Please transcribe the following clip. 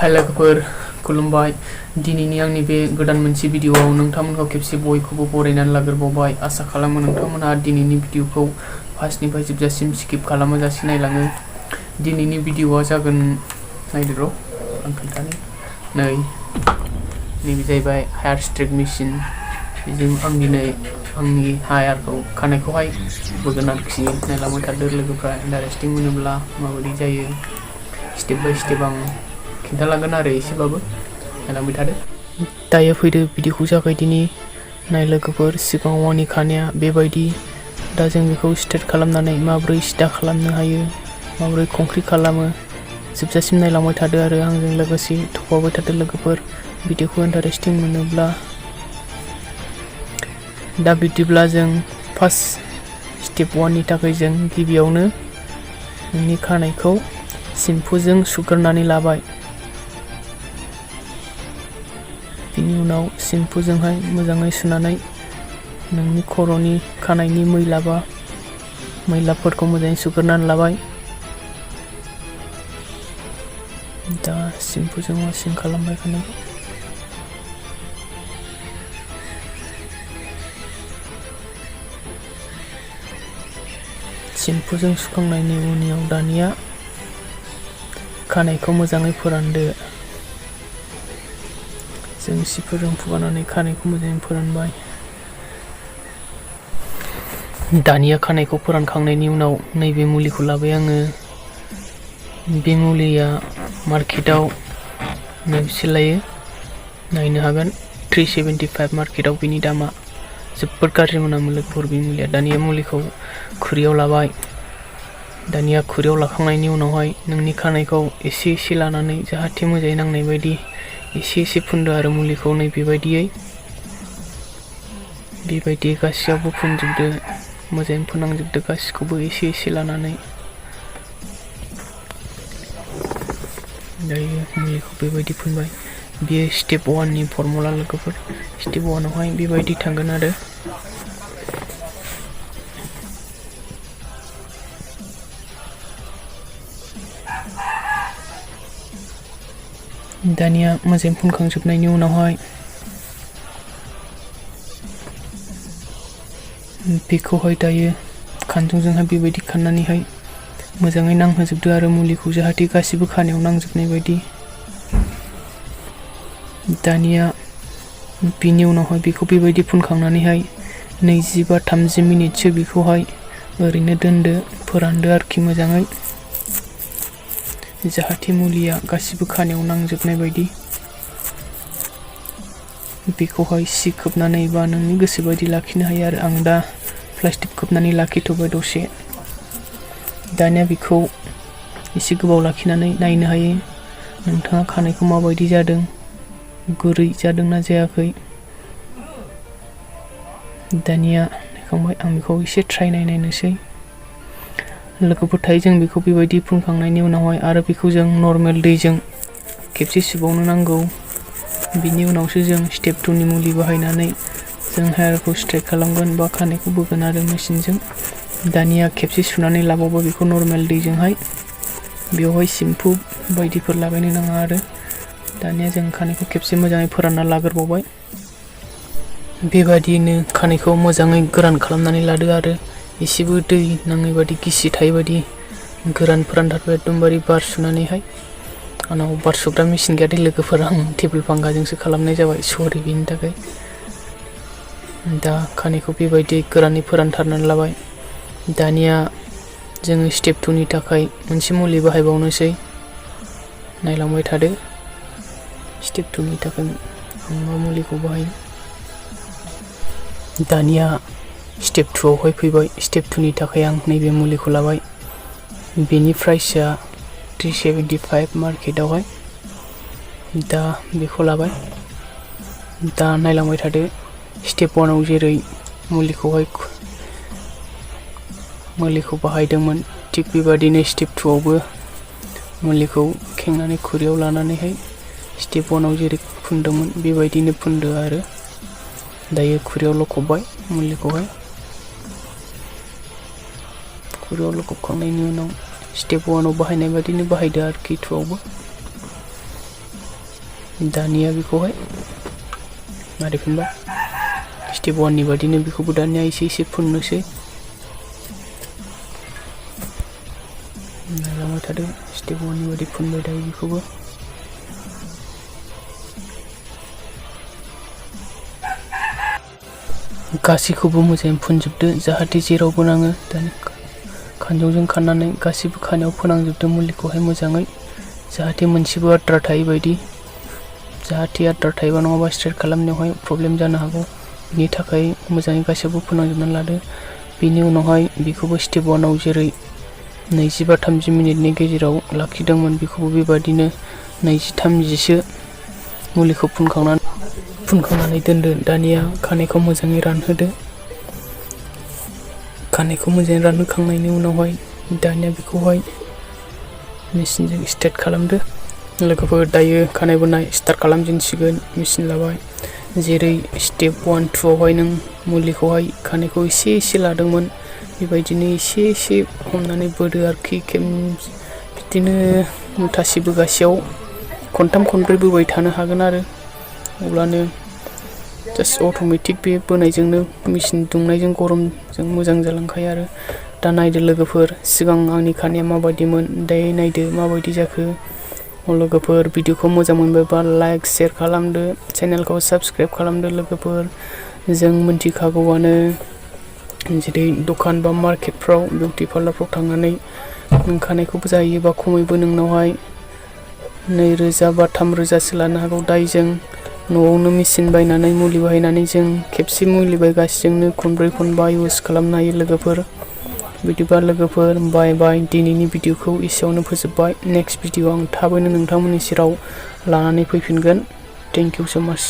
लोगोफोर खुलुमबाय। दिनैनि आंनि बे गोदान मोनसे भिडिअआव नोंथांमोनखौ खेबसे बयखौबो बरायनानै लाग्रोबावबाय। आसा खालामो नोंथांमोनहा दिनैनि भिडिअखौ फार्स्टनिफ्राय जोबजासिम स्किप खालामाजासे नायलाङो। दिनैनि भिडिअआ जागोन, नायदो र' आं खोन्थानो। नैबे जाहैबाय हेयार स्ट्रेट मेसिन। बेजों आं दिनै आंनि हेयारखौ खानायखौहाय बोगोन आरोखि। नायलांबाय थादो लोगोफ्रा। इन्टारेस्टिं मोनोब्ला माबायदि जायो स्टेप बाय स्टेप आं खिन्थालांगोन आरो एसेबाबो। नायलांबाय थादो। दायो फैदो भिडिअखौ जागायदिनि। नाय लोगोफोर, सिगाङाव आंनि खानाया बेबायदि। दा जों बेखौ स्ट्रेट खालामनानै माबोरै सिदा खालामनो हायो, माबोरै कंक्रिट खालामो, जोबजासिम नायलांबाय थादो आरो आंजों लोगोसे थफावबाय थादो लोगोफोर। भिडिअखौ इन्टारेस्टिं मोनोब्ला दा बिदिब्ला जों फार्स्ट स्टेप 1नि थाखाय जों गिबियावनो नोंनि खानायखौ सेम्पुजों सुग्रोनानै लाबाय। बिनि उनाव सेम्पुजोंहाय मोजाङै सुनानै नोंनि खर'नि खानायनि मैलाफोरखौ मोजाङै सुग्रोनानै लाबाय। दा सेम्पुजों वाशिं खालामबाय खानायखौ। सेम्पुजों सुखांनायनि उनाव दानिया खानायखौ मोजाङै फोरानदो। जों सिफोरजों फुगारनानै खानायखौ मोजाङै फोरानबाय। दानिया खानायखौ फोरानखांनायनि उनाव नैबे मुलिखौ लाबाय आङो। बे मुलिया मार्केटाव बेसे लायो नायनो हागोन। 375 मार्केटाव बिनि दामा। जोबोद गाज्रि मोनामो लोगोफोर बे मुलिया। दानिया मुलिखौ खुरैयाव लाबाय। दानिया खुरैयाव लाखांनायनि उनावहाय नोंनि खानायखौ एसे एसे लानानै जाहाथे मोजाङै नांनाय बायदि एसे एसे फुनदो आरो मुलिखौ बेबायदियै गासैयावबो फुनजोबदो। मोजाङै फुननांजोबदो गासिखौबो एसे एसे लानानै। दायो मुलिखौ बेबायदि फुनबाय। बेयो स्टेप 1नि फर्मुला लोगोफोर। स्टेप 1आवहाय बेबायदि थांगोन आरो। दानिया मोजाङै फुनखांजोबनायनि उनावहाय बेखौहाय दायो खानजंजोंहाय बेबायदि खाननानैहाय मोजाङै नांहोजोबदो आरो मुलिखौ जाहाथे गासिबो खानायाव नांजोबनाय बायदि। दानिया बिनि उनावहाय बेखौ बेबायदि फुनखांनानैहाय 20-30 मिनिटसो बेखौहाय ओरैनो दोनदो, फोरानदो आरोखि मोजाङै, जाहाथे मुलिया गासिबो खानायाव नांजोबनाय बायदि। बेखौहाय सि खोबनानै बा नोंनि गोसो बायदि लाखिनो हायो आरो आं दा प्लास्टिक खोबनानै लाखिथ'बाय दसे। दानिया बेखौ एसे गोबाव लाखिनानै नायनो हायो नोंथाङा खानायखौ माबायदि जादों, गुरै जादोंना जायाखै। दानिया नायखांबाय। आं बेखौ एसे ट्राइ नायनोसै। लोगोफोर थायो जों बेखौ बेबायदि फुनखांनायनि उनावहाय आरो बेखौ जों नर्मेल दैजों खेबसे सुबावनो नांगौ। बिनि उनावसो जों स्टेप 2नि मुलि बाहायनानै जों हेयारखौ स्ट्रेट खालामगोन बा खानायखौ बोगोन आरो मेसिनजों। दानिया खेबसे सुनानै लाबावबाय बेखौ नर्मेल दैजोंहाय। बेवहाय सेम्पु बायदिफोर लागायनो नाङा आरो। दानिया जों खानायखौ खेबसे मोजाङै फोरानना लाग्रोबावबाय। बेबादिनो खानायखौ मोजाङै गोरान खालामनानै लादो आरो एसेबो दै नाङै बादि, गिसि थायै बादि गोरान फोरानथारबाय एकदमबारे बार सुनानैहाय। आंनाव बार सुग्रा मेसिन गैया दे लोगोफोर, आं टेबोल फांखाजोंसो खालामनाय जाबाय, सरि बेनि थाखाय। दा खानायखौ बेबायदि गोरानै फोरानथारनानै लाबाय। दानिया जोङो स्टेप 2नि थाखाय मोनसे मुलि बाहायबावनोसै। नायलांबाय थादो स्टेप 2नि थाखाय आं मा मुलिखौ बाहायो। दानिया स्टेप 2आवहाय फैबाय। स्टेप 2नि थाखाय आं नैबे मुलिखौ लाबाय। बेनि प्राइसआ 375 मार्केटावहाय। दा बेखौ लाबाय। दा नायलांबाय थादो स्टेप 1आव जेरै मुलिखौ बाहायदोंमोन थिग बेबादिनो स्टेप 2आवबो मुलिखौ खेंनानै खुरैयाव लानानैहाय स्टेप 1आव जेरै फुनदोंमोन बेबायदिनो फुनदो आरो। दायो खुरैयाव लखबबाय मुलिखौहाय। खुरैयाव लखबखांनायनि उनाव स्टेप 1आव बाहायनाय बादिनो बाहायदो आरोखि 2आवबो। दानिया बेखौहाय मारै फुनबा स्टेप 1 नि बादिनो बेखौबो दानिया एसे एसे फुननोसै नायलांबाय थादो स्टेप 1 नि बादि फुनबाय थायो बेखौबो गासैखौबो मोजाङै फुनजोबदो जाहाथे जेरावबो नाङो दानि खानजंजों खाननानै गासैबो खानायाव फोनांजोबदो मुलिखौहाय मोजाङै जाहाथे मोनसेबो आद्रा थायै बायदि जाहाथे आद्रा थायोबा नङाबा स्ट्रेट खालामनायावहाय प्रब्लेम जानो हागौ बिनि थाखाय मोजाङै गासैबो फोनांजोबनानै लादो बिनि उनावहाय बेखौबो स्टेप 1 आव जेरै 20-30 मिनिटनि गेजेराव लाखिदोंमोन बेखौबो बेबादिनो 20-30सो मुलिखौ फुनखांनानै दोनदो दानिया खानायखौ मोजाङै रानहोदो खानायखौ मोजाङै रानहोखांनायनि उनावहाय दानिया बेखौहाय मेसिनजों स्ट्रेट खालामदो लोगोफोर दायो खानाय बोनाय स्टार्ट खालामजेनसिगोन मेसिन लाबाय जेरै स्टेप 1-2 आवहाय नों मुलिखौहाय खानायखौ एसे एसे लादोंमोन बेबायदिनो एसे एसे हमनानै बोदो आरोखि बिदिनो मुथासे बोगासेयाव खनथाम खनब्रै बोबाय थानो हागोन आरो अब्लानो जास्ट अट'मेटिक बे बोनायजोंनो मेसिन दुंनायजों गरमजों मोजां जालांखायो आरो दा नायदो लोगोफोर सिगां आंनि खानाया माबायदिमोन दायो नायदो माबायदि जाखो लोगोफोर भिडिअखौ मोजां मोनबायबा लाइक शेयार खालामदो चेनेलखौ साबस्क्राइब खालामदो लोगोफोर जों मिन्थिखागौआनो जेरै दखान बा मार्केटफ्राव बिउटि पार्लारफ्राव थांनानै नों खानायखौबो जायोबा खमैबो नोंनावहाय 2000 बा 3000सो लानो हागौ दायो जों न'आवनो मेसिन बायनानै मुलि बाहायनानै जों खेबसे मुलि बायगासेजोंनो खनब्रै खनबा इउज खालामनो हायो लोगोफोर बिदिबा लोगोफोर बाय दिनैनि भिडिअखौ एसेयावनो फोजोबबाय नेक्स्ट भिडिअ आं थाबैनो नोंथांमोननि सेराव लानानै फैफिनगोन थेंक इउ सो माच